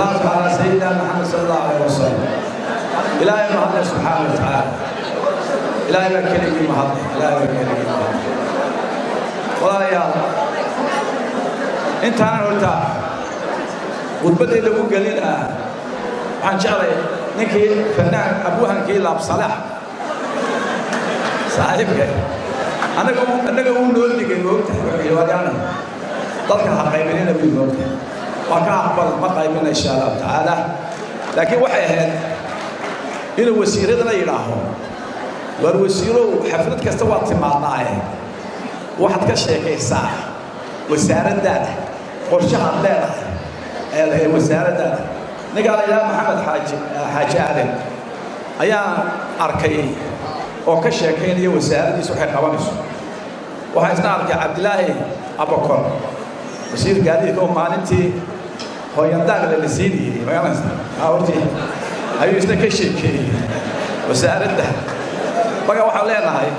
والصلاة على سيدنا محمد صلى الله عليه وسلم. إلهي mahadle subxaana wa tacaala. Ilaahay baa keligii mahadle, Ilaahay baa keligii mahadle. Walaalayaal, intaanan horta khudbaddayda u gelin ah, waxaan jeclay ninkii fanaan abwahankii Laabsalaax saaxiibka annaga uu noo digay, moogtahay, waryana dadka ha qaybinina buu, moogtahay. Waa ka aqbal, ma qaybina insha Allahu tacaala. Laakiin waxay ahayd inuu wasiiradana yidhaaho: "Waar wasiirow, xaflad kasta waad timaadnaaye, waxaad ka sheekaysaa wasaaraddaada, qorshahaad leedahay ee wasaaraddaada." Ninkaa la yidhaha Maxamed Xaaji Aadan ayaan arkay oo ka sheekaynaya wasaaraddiisa waxay qabanayso. Waxaan isna arkay Cabdilaahi Abakor, wasiir gaadiidka, oo maalintii hooyandaaq la siinayey magaalaysa hortii ayuu isna ka sheekeeyey wasaaradda. Marka waxaan leenahay,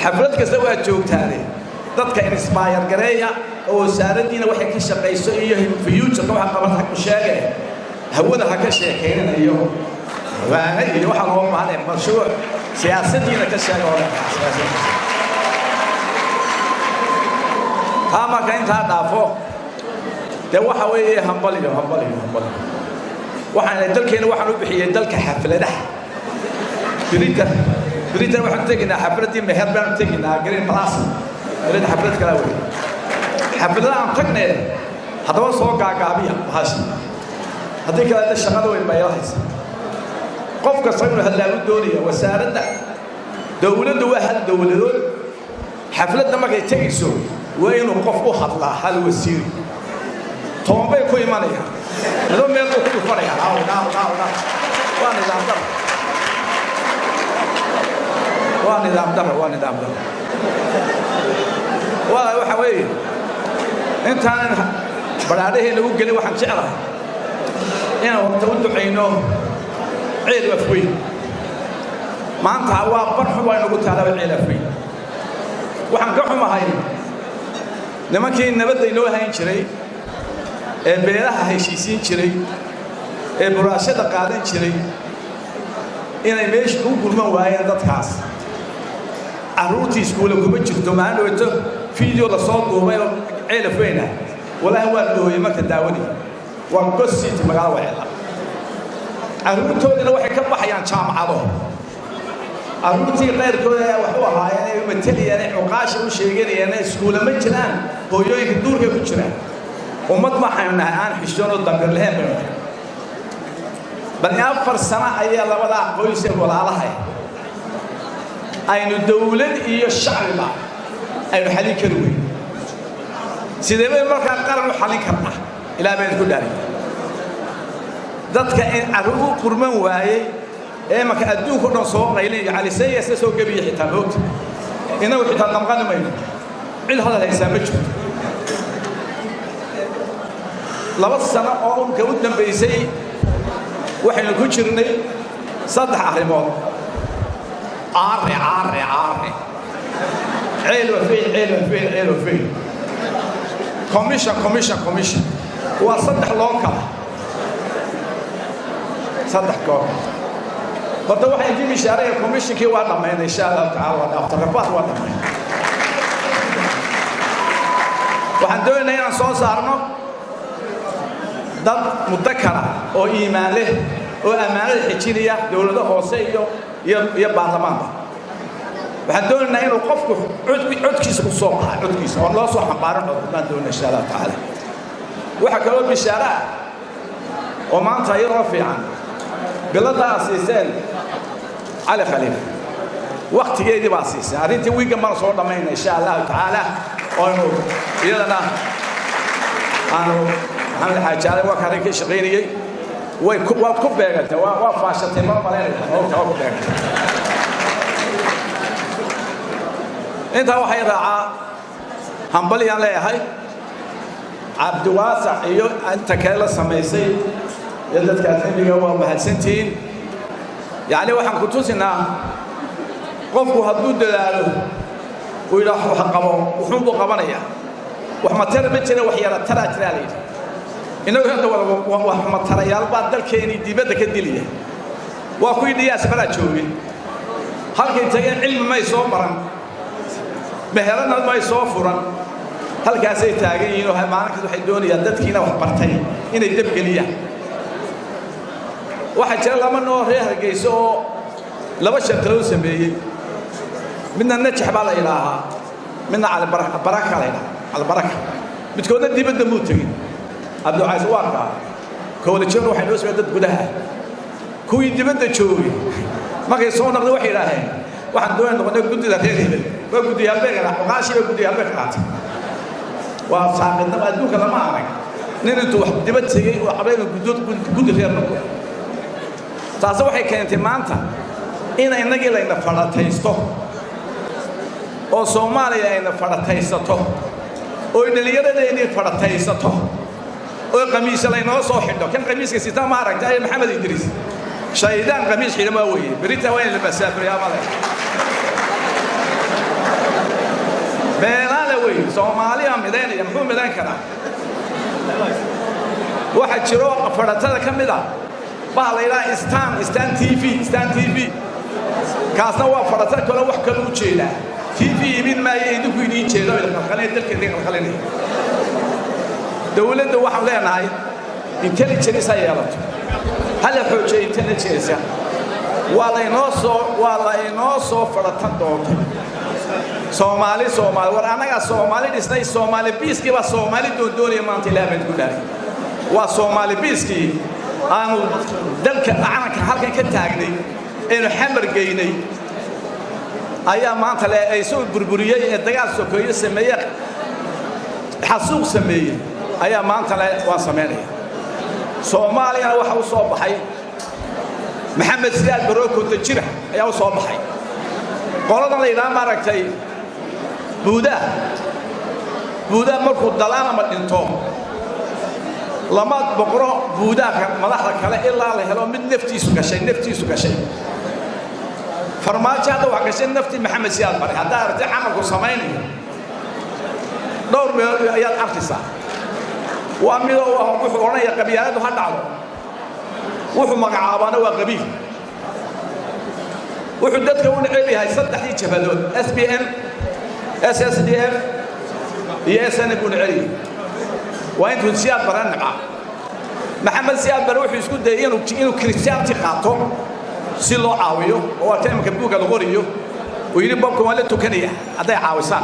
xaflad kasta waad joogtaane, dadka inspire gareeya oo wasaaraddiina waxay ka shaqayso iyo future-ka waxa qaban ha ku sheege. Hawada ha ka sheekaynanayo waane iyo waxaa loo baahanaya mashruuc siyaasaddiina ka sheega oo siyaasaddiisa. Taa marka intaa dhaafo, dee waxa weeye hambaliyo, hambaliyo, hambaliyo. Waxaan dalkeena waxaan u bixiyey dalka xafladaha. Britain, Britain waxaan tegaynaa xafladdii meher baanu tegaynaa, Green Plaza. Berita xaflad kalaa wey, xafladaha aan tagnee. Haddaba soo gaagaabiya bahasha, haddii kale de shaqada way baylahaysa. Qof kasta inuu hadlaa u doonaya. Wasaaradda dowladdu waa hal dowladood. Xafladda markay tegayso waa inuu qof u hadlaa, hal wasiiri. Tobanbay ku imanayaan, midoo meel buu ku dhufanaya, dhaaw dhaaw dhaaw dhaaw. Waa nidaam daro, waa nidaam daro, waa nidaam daro. Waa waxa weeye, intaanan badhaadhaheenna u gelin, waxaan jeclahay inaan horta u ducayno Ceel Afweyn. Maanta waa bar xun waa inagu taalaba Ceel Afweyn. Waxaan ka xumahay nimankii nabadda inoo hayn jiray ee beelaha heshiisiin jiray ee buraashada qaadan jiray inay meesha u gurman waayeen dadkaas. Carruurtii iskuula kuma jirto. Maalin dhaweyto video la soo duubay oo Ceel Afweyn ah, walaahi waa looyey marka daawadii. Waa ghost city, magaalo waa ceela. Carruurtoodina waxay ka baxayaan jaamacado. Carruurtii qayrkooda ayaa wax u ahaayeen ay matalayaan, ay cuqaasha u sheeganayaan, iskuula ma jiraan, hooyooyinka duurkay ku jiraan. Ummad waxaynu nahay aan xishoon oo damiir lahayn baynu nahay. Bal 4 sano ayaa labadaa qoys ee walaalahay aynu dawlad iyo shacbiba aynu xalin kari weyn. Sidee baynu markaa qaran u xalin karnaa? Ilaa baynu ku dhaariy dadka in carruur u qurman waayey ee marka adduunka o dhan soo qaylinayo. Calisayasna soo gebiya xitaa moogta, innagu xitaa damqani mayno. Cid hadal haysaa ma jirto. 2 sano oo unka u dambaysay waxaynu ku jirnay saddex arrimood: caare, caare, caare, Ceel Wafeyn, Ceel Wafeyn, Ceel Wafeyn, commission, commission, commission. Waa saddex loo kala, saddex koox. Horta waxaa idin bishaaraya, commissionkii waa dhammaynay insha Allahu tacala. Waa dhaafta rafaad, waa dhammaynay. Waxaan doonaynaa inaan soo saarno dad mudakara oo iimaan leh oo ammaanada xejinaya, dowlado hoose iyo baarlamaanba. Waxaan doonaynaa inuu qofku codkiisa ku soo baxa, codkiisa oo loo soo xambaarin cod baan doonaa insha Allahu tacaala. Waxaa kaloo bishaara ah oo maanta iyadoo fiican biladda aad siiseen Cali Khaliif, waktigeedii baa siiseen. Arrintii wiiggan baan soo dhammayna insha Allahu tacaala, oynu iyadana aanu Maxamed Xaaji Ali waa ka arrin ka shaqaynayey. Way waad ku beegatay, waa faashatay, ma malaynaya moogta, waa ku beegatay. Intaa waxay raacaa hambalyaan leeyahay Cabdiwaasac iyo inta kale la samaysay iyo dadka ajnabiga. Waa mahadsantihiin. Yacni waxaan ku tusinaa, qofku hadduu dadaalo uu yidhaah wax qabo, wuxuunbuu qabanayaa. Wax matara ma jira, wax yara taraa jiraa la yidhi. Innagu hadda wax matarayaal baa dalkeenii dibadda ka dilaya. Waa kuwii diaspora joogay, halkay tageen cilmi may soo baran, meherana may soo furan, halkaasay taagan yihiin oo maalin kasta waxay doonayaan dadkiina wax bartay inay debgeliyaan. Waxaa jira laba noo reer Hargeysa oo laba shartalo sameeyey. Midna Najax baa la idhaahaa, midna Calibaraka la idhaha, Calibaraka. Midkoodna dibadda muu tegin. Cabdilcasiis waa kaa koolajona waxay noo sameeyeen dad gudaha. Kuwii dibadda joogay markay soo noqday waxay idhaaheen, waxaan doonay noqonay guddida reer hebel. Waa guddiyaal bay ka cuqaashii baa guddiyaal bay ka qaatay. Waa saaqidnimo. Adduunka lama arag nin intuu wax dibad tegey oo qabay inuu guddi reer noqdo. Taasi waxay keentay maanta in innagii layna fadhataysto oo Soomaaliya ayna fadhataysato oo dhallinyaradeennii fadhataysato oo qamiisa laynoo soo xidho. Kan qamiiska sitaa ma aragta? Ay Maxamed Idriis shaydaan qamiis xidhan waa weeye. Berita waa in la masaafiriyaa male beelaale wey. Soomaaliya midaynaya, muxuu midayn karaa? Waxaa jiro fadhatada ka mid ah baha la yidhaha Stan TV. Stan TV kaasna waa fadhata kale, wax kale u jeedaa. TV iibin maayo, idinku idiin jeedo, idin qalqalinaya, dalka idin qalqalinaya. Dowladda waxaan leenahay intelligence ha yeelato, ha la xoojiyo intelligence. Waa laynoo soo fadhatan doontay. Soomaali, Soomaali, war annagaa Soomaali dhisnay. Soomaali biiskii baa Soomaali doondoonaya maanta. Ilaah baan ku dhaaray, waa Soomaali biiskii aanu dalka calanka halkan ka taagnay eenu Xamar geynay ayaa maanta le ay soo burburiyey ee dagaal sokeeye sameeye, xasuuq sameeyey ayaa maanta le waan samaynaya. Soomaaliyana waxa u soo baxay Maxamed Siyaad Baroo konta jira ayaa u soo baxay. Qoladan la yidhaha, maaragtay, Buudaa, Buudaa markuu dalaanama dhinto lama boqro buudaaka madaxda kale ilaa la helo mid naftiisu gashay, naftiisu gashay. Farmaajo hadda waxa gashay naftii Maxamed Siyaad Bare. Haddaa aragtay camalku samaynayo, dhowr meelood ayaad arkaysaa. Waa midoo wuxuu odhanaya qabyaaladu ha dhacdo. Wuxuu magacaabaana waa qabiil. Wuxuu dadka u neceb yahay saddexdii jabadood, SPM, SSDF iyo SN buu necel yahay. Waa intuu Siyaad Bare nabcaa. Maxamed Siyaad Bare wuxuu isku dayay inuu Christianity qaato si loo caawiyo, oo waa ta imika buugga la qoriyo uu yidhi bobka waan la tukanaya hadday caawisaan.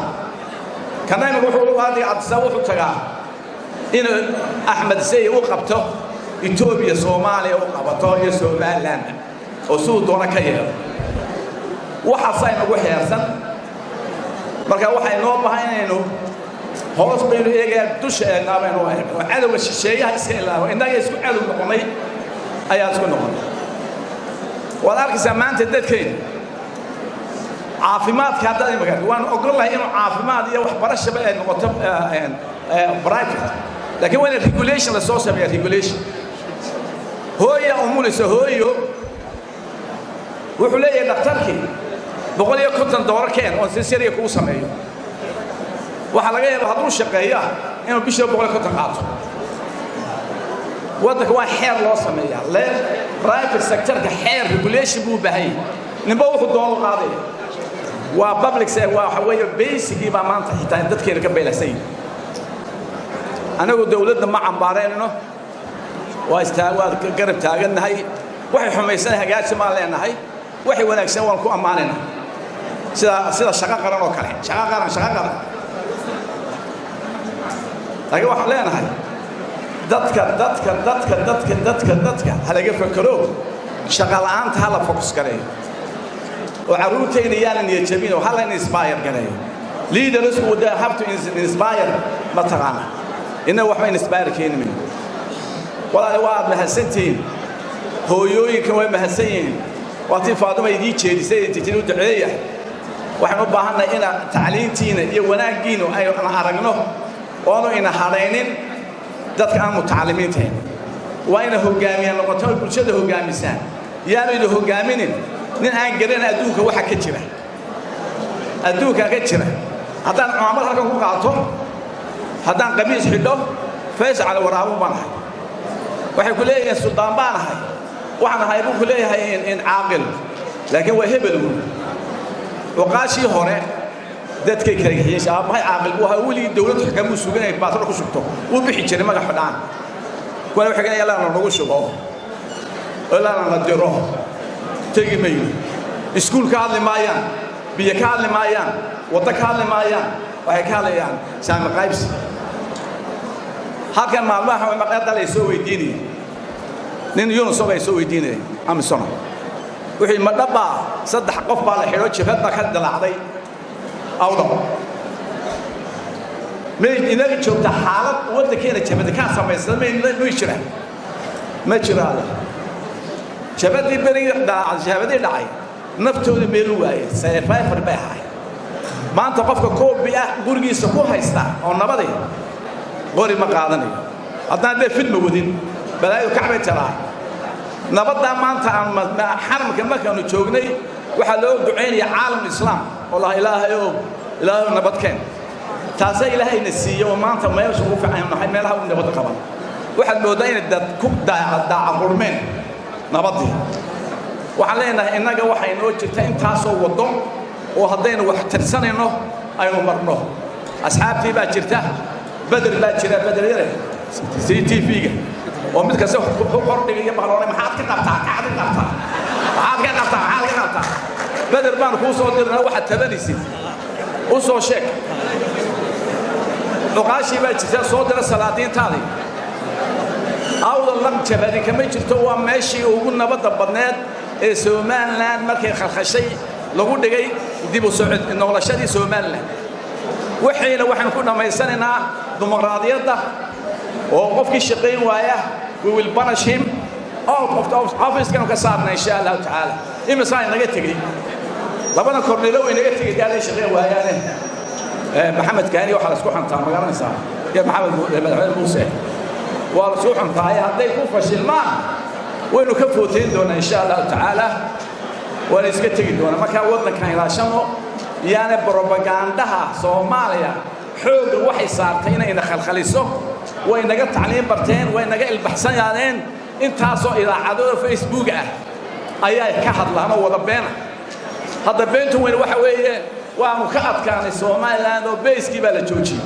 Kana imika wuxuu hadda Cabdisa wuxuu tagaa inuu Axmed Sey u qabto Etoobiya, Soomaaliya u qabato iyo Somaliland oo siduu doono ka yeelo. Waxaasaa inagu xeersan. Marka waxaa inoo bahan inaynu hoos baynu eegayaa, dusha eegnaa baynu eegno oo cadowga shisheeyaha iska ilaabo. Innaga isku cadow noqonnay ayaa isku noqonnay. Waad arkaysaa maanta dadkeena caafimaadka haddaad imika waan ogol lahay inuu caafimaad iyo waxbarashaba ay noqoto private, laakiin waa in regulation la soo sameeya, regulation. Hooya umulisa, hooyo wuxuu leeyahay dhakhtarkii $150 keen oon cesarean kugu sameeyo. Waxaa laga yaabaa hadduu shaqeeya inuu bishiiba 150 qaato. Waddanka waa xeer loo sameeyaa le private sectorka, xeer regulation buu u baahan yahay. Ninba wuxuu doono qaadaya. Waa public, waa waxa weeye basicii baa maanta xitaa dadkeena ka baylasan yihin. Anagu dowladda ma cambaaraynno, waa istaa, waa garab taagannahay. Waxay xumaysan hagaaji maan leenahay, waxay wanaagsan waan ku ammaanayna, sida shaqo qaran oo kale, shaqo qaran, shaqo qaran. Laakiin waxaan leenahay dadka, dadka, dadka, dadka, dadka, dadka ha laga fekero. Shaqa la'aanta ha la focus gareeyo oo carruurtayna yaana niyad jabin oo ha la inspire gareeyo. Leaders would have to inspire, ma taqaana, inna waxba inspire keeni mayno. Walaali, waa aad mahadsantihiin. Hooyooyinkan way mahadsan yihiin. Waa tii Faaduma idiin jeedisay ee tijiri u duceeya. Waxaan u baahannahay ina tacliintiina iyo wanaaggiinu aynu aragno oonu ina hadhaynin dadka aan mutacallimiintahayn. Waa ina hoggaamiya noqoto oo bulshada hoggaamisaan. Yaanu ina hoggaaminin nin aan garan adduunka waxa ka jira, adduunka ka jira. Haddaan cumaamad halkan ku qaato, haddaan qamiis xidho, Faysal Cali Waraabun baan ahay. Waxay ku leeyihiin suldaan baan ahay, waxaan ahay buu ku leeyahay in caaqil, laakiin waa hebel uun. Cuqaashii hore dadkay kala gixiyeen. Aabbahay caaqil buu ahaa, weligii dowlad xakamuu suganay baatro ku shubto, wuu bixi jiray magax xidhaan. Kuwana waxay galeen ilaana nagu shubo, ilaana la diro, tegi mayno. Iskuul ka hadli maayaan, biyo ka hadli maayaan, waddo ka hadli maayaan, waxay ka hadlayaan saami qaybsi. Halkan maalmaha maqaadda lay soo weydiinaya, nin Yunus ay soo weydiinaya amisona, wuxuu ma dhabbaa saddex qof baa la xidho, jabhad baa ka dilaacday Awdal? May inaga joogta xaalad waddankeena jabhada kaa samaysan? May jiraan? Ma jiraade. Jabhadii berigii jabhadii dhacay naftooda meel u waayeen, survivor bay ahaay. Maanta qofka koobi ah gurigiisa ku haysta oo nabadi qori ma qaadanayo, haddaan dee fidma wadin, balaayo kacbay taraa. Nabaddaa maanta aan xaramka markaanu joognay waxaa loo ducaynaya caalam islaam oo laha Ilaahayow, Ilaahayow nabadkeen. Taasaa Ilaahayna siiye oo maanta meesha ugu fiican nahay, meelaha u nabad qaban. Waxaad mooddaa inay dad ku daaca qurmeen nabaddii. Waxaan leenahay innaga waxay noo jirta intaasoo waddo oo haddaynu wax tirsanayno aynu marno. Asxaabtii baa jirta, Beder baa jira, Beder yare c t v-ga oo mid kasta ku kordhigaya maqloonay. Maxaad ka qabtaa? Maxaad ka qabtaa? Maxaad ka qabtaa? Maxaad ka qabtaa? Beder baan kuu soo dirnaa, waxaad tabanaysid u soo sheeg. Cuqaashii baa jirta, soo dira salaadiintaadii. Awdal laq jabhadi kama jirto, waa meeshii ugu nabadda badneed ee Somaliland markay khalkhashay lagu dhigay dib u soo noolashadii Somaliland. Waxayna waxaynu ku dhammaysanaynaa dimuqraadiyadda oo qofkii shaqayn waaya we will punish him out of the office-kanu ka saarna, insha Allahu tacaala. Imisaa inaga tegey? Labada kornelo way inaga tegey dee shaqayn waayaane. Maxamed Kaani waxaa la isku xantaa, ma garanaysaa, iyo Maxamed madaxweyne Muuse waa la isku xantaaye. Hadday ku fashilmaan waynu ka footayn doonaa, insha Allahu tacaala, waana iska tegi doonaa. Markaa waddankan ilaashano, yaana brobagandaha Soomaaliya xoogga waxay saartay inayna khalkhaliso. Way naga tacliin barteen, way naga ilbaxsanaadeen. Intaasoo idaacadooda Facebook ah ayaa ka hadlaan oo wada beena. Hadda beentu weyn waxa weeye waanu ka adkaanay Somaliland oo base-kii baa la joojiyey.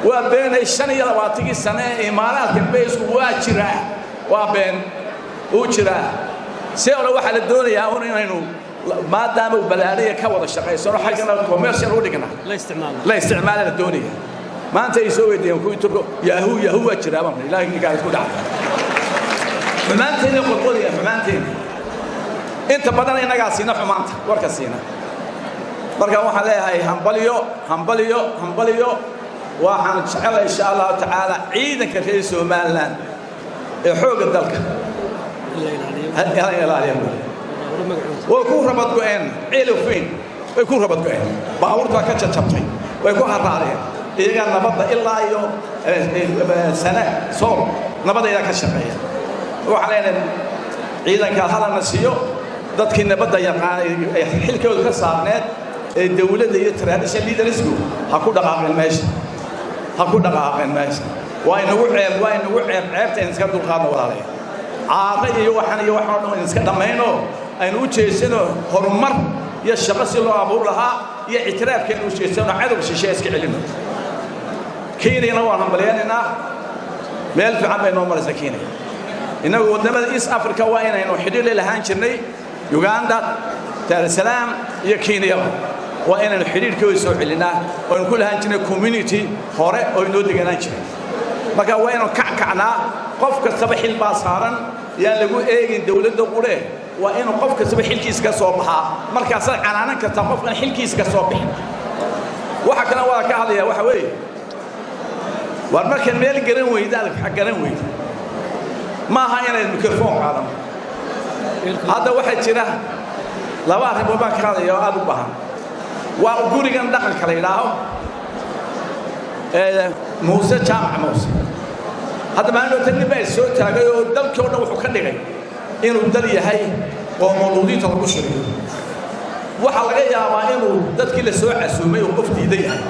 Waa beenay. 25-kii sane ee Imaaraadka base-ku waa jiraa, waa been, uu jiraa. See ole waxaa la doonayaa un inaynu maadaama uu balaadhaya ka wada shaqaysano, xaggana commercial u dhigna la isticmaala la doonaya. Maanta ay soo weydiiyeen kuwii Turko, yahu yahu waa jiraa baan. Ilaahay ninkaa isku dhacay xumaanteena qodqodaya, xumaanteena inta badan innagaa siina xumaanta warka siina. Marka waxaan leeyahay hambalyo, hambalyo, hambalyo. Waxaan jecelahay, insha Allahu tacaala, ciidanka reer Somaliland ee xoogga dalka hala ilaaliya. Way ku rabad go'een Ceelafweyn, way ku rabad go'een, baabuurtaa ka jajabtay, way ku haraadeen. Iyagaa nabadda ilaa iyo sane Sool nabadda iyagaa ka shaqeeya. Waxaan leenahay ciidanka halana siiyo. Dadkii nabadda yaqaan ee xilkooda ka saarneed ee dawladda iyo tradition leaders-ku ha ku dhaqaaqeen meesha, ha ku dhaqaaqeen meesha. Waa inagu ceeb, waa inagu ceeb. Ceebta aynu iska dulqaadno, walaalayaal. Caaqo iyo waxan iyo waxan oo dhan aynu iska dhammayno, aynu u jeesano horumar iyo shaqo si loo abuur lahaa iyo ictiraafkeenu u jeesano, cadowga shisheeye iska celino. Kenyana waan hambalyaynaynaa, meel fiican bay noo maraysaa Kenya. Innagu waddamada East Africa waa inaynu xidhiir la lahaan jirnay, Uganda, Daarusalaam iyo Kenyaba waa inaynu xidhiirkooda soo celinaa oo aynu ku lahaan jirnay community hore oo inoo deganaan jiray. Marka waa inaynu kackacnaa. Qof kastaba xil baa saaran, yaan lagu eegin dawladda qudhe. Waa inuu qof kastaba xilkiisa ka soo baxaa, markaasaad canaanan kartaa qofkan xilkiisa ka soo bixin. Waxa kale waa ka hadlaya waxa weeye, waar markaad meel garan weyda, aad garan weyda, ma aha inayd microphone qaadano. Hadda waxaa jira laba arrimood baan ka hadlaya oo aad u baahan. Waa gurigan dhaqanka la yidhaaho ee Muuse Jaamac Muuse. Hadda maalin dhowta nin baa soo taagay oo dalkii o dhan wuxuu ka dhigay inuu dal yahay qoomoluudiinta lagu shuriyo. Waxaa laga yaabaa inuu dadkii la soo casuumay uu qof diidan yahay.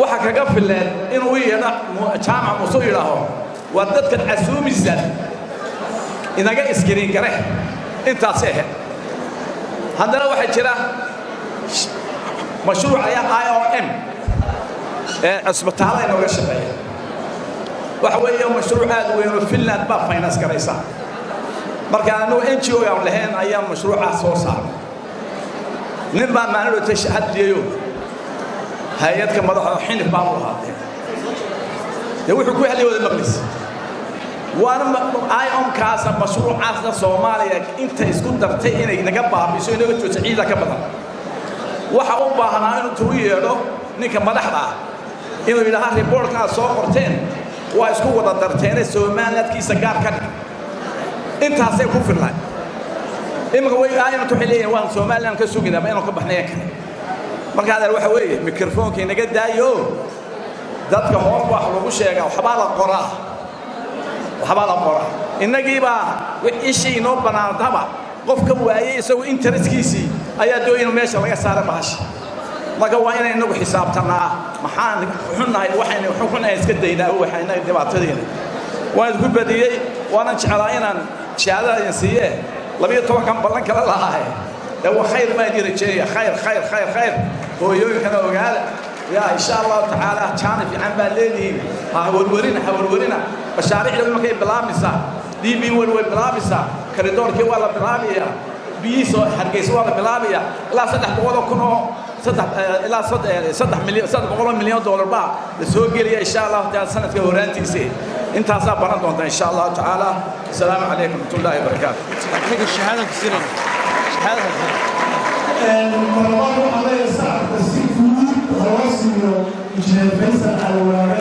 Waxa kaga fileen inuu u yeedho Jaamac Muuse u yidhaaho, waa dadkan casuumisan. Inaga iskiriin gare intaasay ahayd. Haddana waxaa jira mashruuc ayaa IOM ee cusbitaallada inooga shaqeeya. Waxa weeye mashruuc aad u weyn oo Finland baa finance garaysa. Marka anagu NGO aan lahayn ayaa mashruucaas soo saaray. Nin baa maalin dhowtay hadliyayo, hay-adka madaxda xinif baa u ahaatee, dee wuxuu ku hadlay wada maqlis. Waana IOM-kaasa mashruucaasna Soomaaliya inta isku dartay inay naga baabiso, inaga joogto ciida ka badan. Waxa u baahnaa inuu tuu yeedho ninka madaxda ah, inuu yidhaaha: "Report-ka aad soo qorteen waa isku wada darteene, Somalilandkiisa gaar ka dhig." Intaasay ku filnay. Iminka way IOM-ta waxay leeyihin waan Somaliland ka suginaba inuu ka baxnayan kale. Marka adeer, waxa weeye mikrofoonka inaga daayo. Dadka hoos wax lagu sheegaa, waxbaa la qoraa, waxbaa la qoraa. Innagiibaa ishii inoo bannaantaba qof ka waayey isagu interest-kiisii ayaa dooy inuu meesha laga saara bahasha. Marka waa inay inagu xisaabtanaa maxaan xunnahay, waxaynu xunnahay iska daynaa, waxa inaga dhibaatadeena. Waan isku badiyey, waanan jeclaa inaan shahaadada idin siiyee, 12-kan ballan kala lahaaye. Dee wa khayr baa idin rajeynaya, khayr, khayr, khayr, khayr. Hooyooyinkana ogaada yaa insha Allahu tacaala jaani fiican baad leedihiin. Ha warwarina, ha warwarina. Mashaariicda imankay bilaabmaysaa. DP World way bilaabaysaa, corridor-kii waa la bilaabayaa, biyihiisa Hargeysa waa la bilaabayaa. Ilaa 300,000 oo saddex ilaa 3 milyan, $300 milyan baa la soo gelaya insha Allahu taala sanadka horaantiisa. Intaasaa baran doonta insha Allahu tacaala. Asalaamu calaykum waraxmatullaahi wabarakaatu. الشهادة كثيرة شهادة. Marlabaad waxaa leeyahay sacabka si guud loo siiyo Injineer Faysal Cali Waraabe.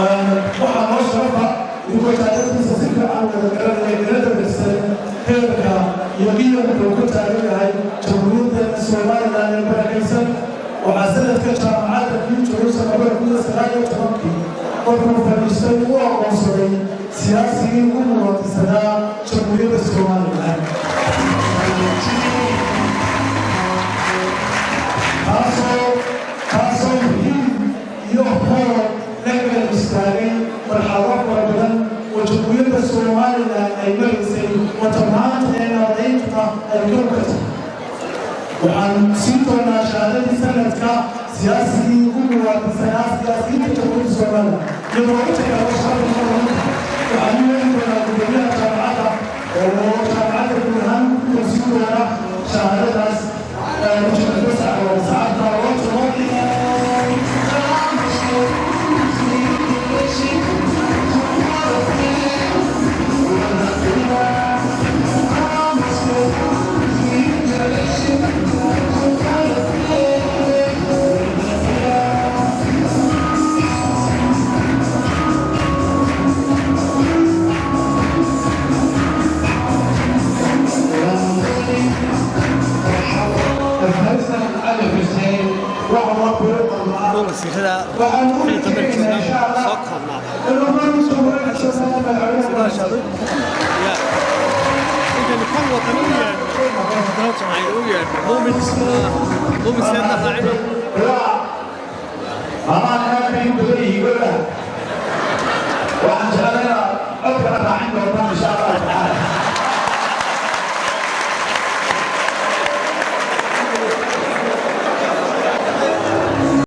Waxaa noo sharafa idinkoo taariikhdiisa si fiican wada garanaya, kana dambaysan heerka iyo qiyamka uu ka taagan yahay Jamhuuriyadda Somaliland ee barakaysan. Waxaa sanadka jaamacadda kii joogay 2019-kii markuu fadhiistay u aqoonsaday siyaasigii ugu muwaadinsanaa Jamhuuriyadda Somaliland, taasoo muhiim iyo hoor la garab istaagay marxalado fara badan oo Jamhuuriyadda Somaliland ay maraysay, wata maanta ee nabadayntuna ay kow ka tahay. Waxaan siin doonaa shahaadadii sanadka siyaasigii ugu muwaadinsanaa siyaasiyiinta Jamhuuriyadda Somaliland, iyadoo inta kale oo sharafka waxaan u yeeri doonaa gudoomiyaha jaamacadda oo jaamacadda guud ahaan ku guddoonsiin doona shahaadadaas. Sacabka loo tumo. Faysal Cali Xuseen waxa waa kula qornaa. Wasiirada Waxaan u xilka rajaynaynaa insha Allah soo koobnaada inuu mar usoo wareegso madaxweynaha. Ya intaynu kol wadan u yeedhno, aynu u yeedhno muumin muumin seedna raacino. Amaan aad bay u badan yihiin walaal.